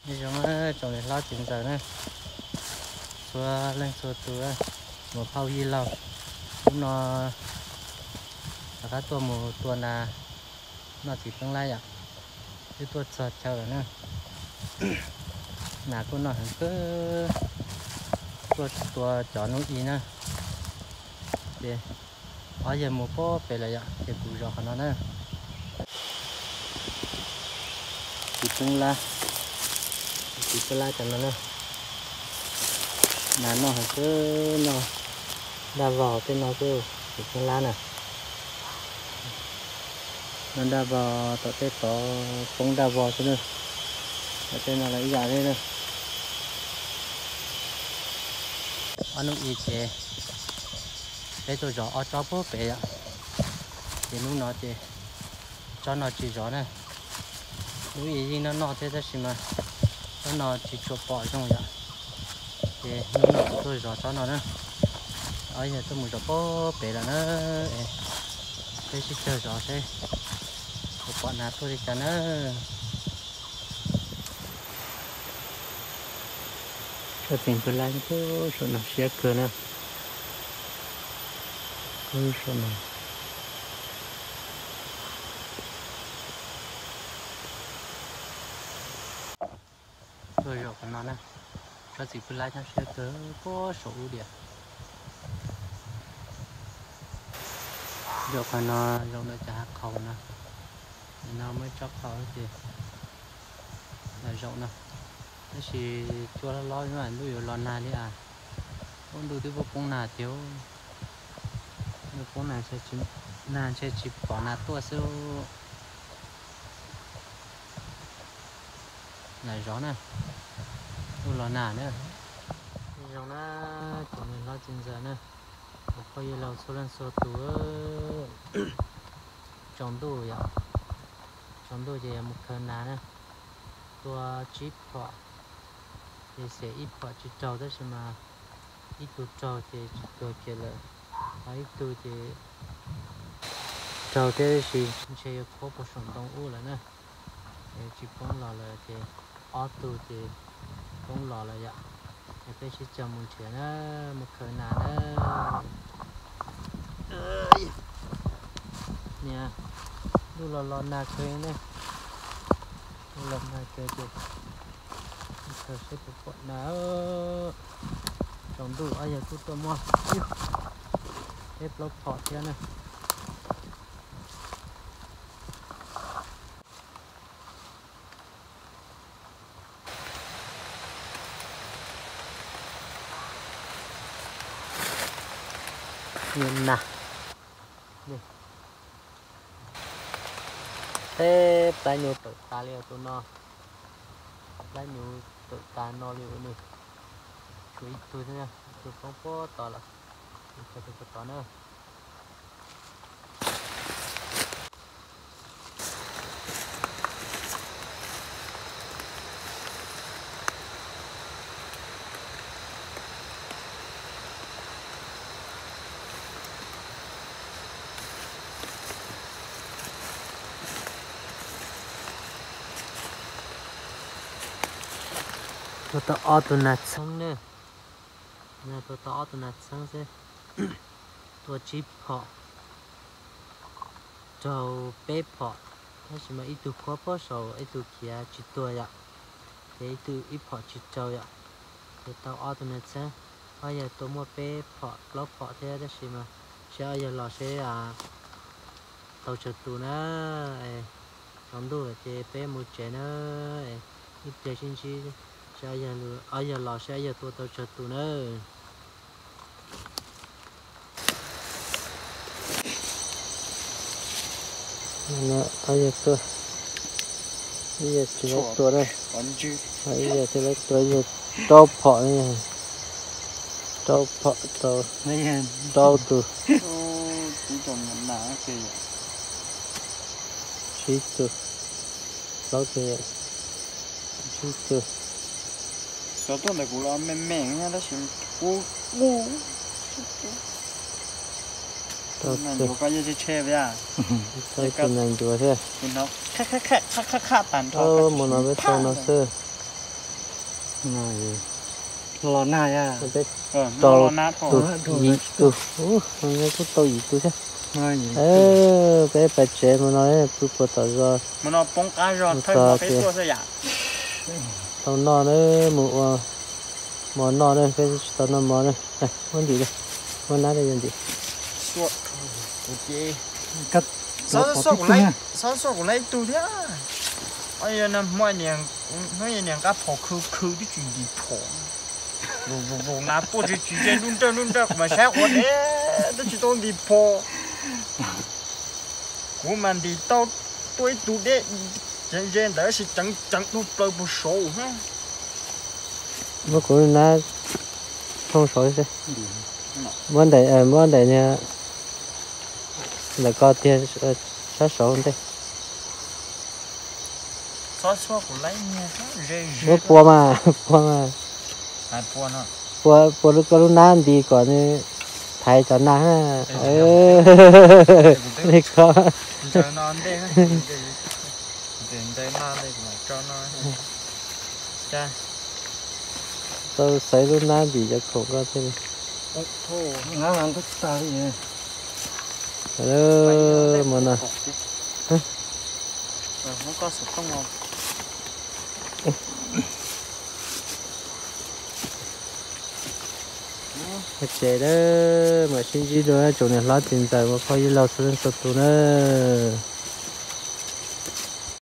Nyob zoo na tsoom niam hlob txiv ntxawm na, txhua leej txhua tus, mus phauj yij laug, hnub no rov qab tuaj mus tua nas noj txiv pheeb lab yom, twb tuaj txog chaw lawm na. Nas kuj noj heev kawg, tuaj tua cov hnub i na, ces ob yawg mus puag pem lawm yom, ces kuv zov qhov no na. Txiv pheeb lab, txiv pheeb lab cov no na, nas noj heev kawg, noj daj vog tej no xwb, txiv pheeb lab na. Noj daj vog, tom tej tod poob daj vog xwb na, tom tej no los ib yam thiab na. Ob hnub i ces peb tuaj zov ob tsob puag pem yom, ces hnub no ces tsob no tsis zov na. Hnub i yeej noj noj thiab tab sis mas tsob no tsis tshua pom zoo yom, ces hnub no kuv tuaj zov tsob no na. Ob yawg tuaj mus zov puag pem lawm na, peb sib caug zov seb puas pom nas tuaj li cas na. Tsob txiv pheeb lab saum no siab kawg na. Saum no, tuaj zaum qhov no na, tsob txiv pheeb lab nyob siab kawg puag saum ub diam. Zaum qhov no, zaum ntawm cov hav qhaum no, no muaj ib tsob qhaum ces zaum no, tab sis cua hlob hlob, ntuj yuav los nag li as. Ub, ntuj twb poob poob nag tiag, ntuj poob nag, nag ntshe tsis pom nas tuaj xwb. Nas zov na, ntuj los nag na. Zoo na, tsoom niam hlob txiv ntxawm na, mus phooj ywg laus txhua leej txhua tus, tsaus ntuj yom, tsaus ntuj ces yuav mus khaws nas na. Tua tsib phom, ces xav ib phom tsis raug tab sis mas ib tug raug ces tsis tuag kiag lawm, ho ib tug ces raug thiab tab sis ntshe yuav khuab puag saum ntoo ub lawm na. Es tsis poob los lawm ces ob tug ces poob los lawm yom. Es peb sib caug mus nrhiav na, mus khaws nas na. Niam, ntuj los los nag kawg ne, ntuj los nag kawg ces khaws seb puas pom nas. Tsaus ntuj ob yawg kuj tuaj muaj peb plaub phom thiab na. Niam nas, teb plab nyuv tawm tas li os tus no, plab nyuv tawm tas no li os nws. Tshuav ib tug thiab, ib tug poob puag tod lawm, ib tug puag tod na. Tua tau ob tug nas txheeb ne, tua tau ob tug nas txheeb xwb. Tua tsib phom, raug peb phom, tab sis mas ib tug khuab puag saum, ib tug khiav tsis tuag yom, ces ib tug ib phom tsis raug yom. Ces tau ob tug nas txheeb, ob yawg tua muaj peb phom plaub phom thiab tab sis mas seb ob yawg los seb tau tsawg tus na. Tsaus ntuj lawm ces peb mus tsev na, ib pliag sib ntsib seb ob yawg los seb ob yawg tua tau tsawg tus na. Ob yawg tuaj, ib yawg tsis tau tua na, ib yawg tsis tau tua, ib yawg rau phom, rau phom tau rau tus, tsib tug, plaub tug, tsib tug. Cov tuaj ntawm kuv los me me tab sis kuv, nas ncuav koj yeej tshe tshe, tus nas ncuav thiab. Mus no peb tau no xwb. Los nag ya. Peb rau tus yim tus, kuj tau yim tus thiab. Peb pais tsev mus no pw puag tom zos, mus txog ces tau noj na, mus ua mov noj na, peb tsis tau noj mov na. Muab ntim, muab nab rau yog ntim. Xov xoj kuv laib ib tug thiab. Hnub niag nqab phom khw khw twb tsis ntim phom. Vus vus vus nas tuaj tsis tsis ze nruj nrawj nruj nrawj kuv mas saib ua deb twb tsis tau ntim phom. Kuv mas ntim tau tuaj ib tug deb ceev ze ntawd tab sis ceev ceev dhau plaws puag saud. Muab kuv nab thooj saud xwb. Muab ntaim, muab ntaim niag ntawm ko tiag, sab saud ntej. Muab pua mas, pua mas. Pua, pua lub koj lub nab nti kom nws thaiv cov nag na. Li ko. Tau xaiv lub nab ntim cov khoom ko thiaj li. Mus no. Ces mam sib ntsib dua tsoom niam hlob txiv ntxawm ua phooj ywg laug txhua leej txhua tus na.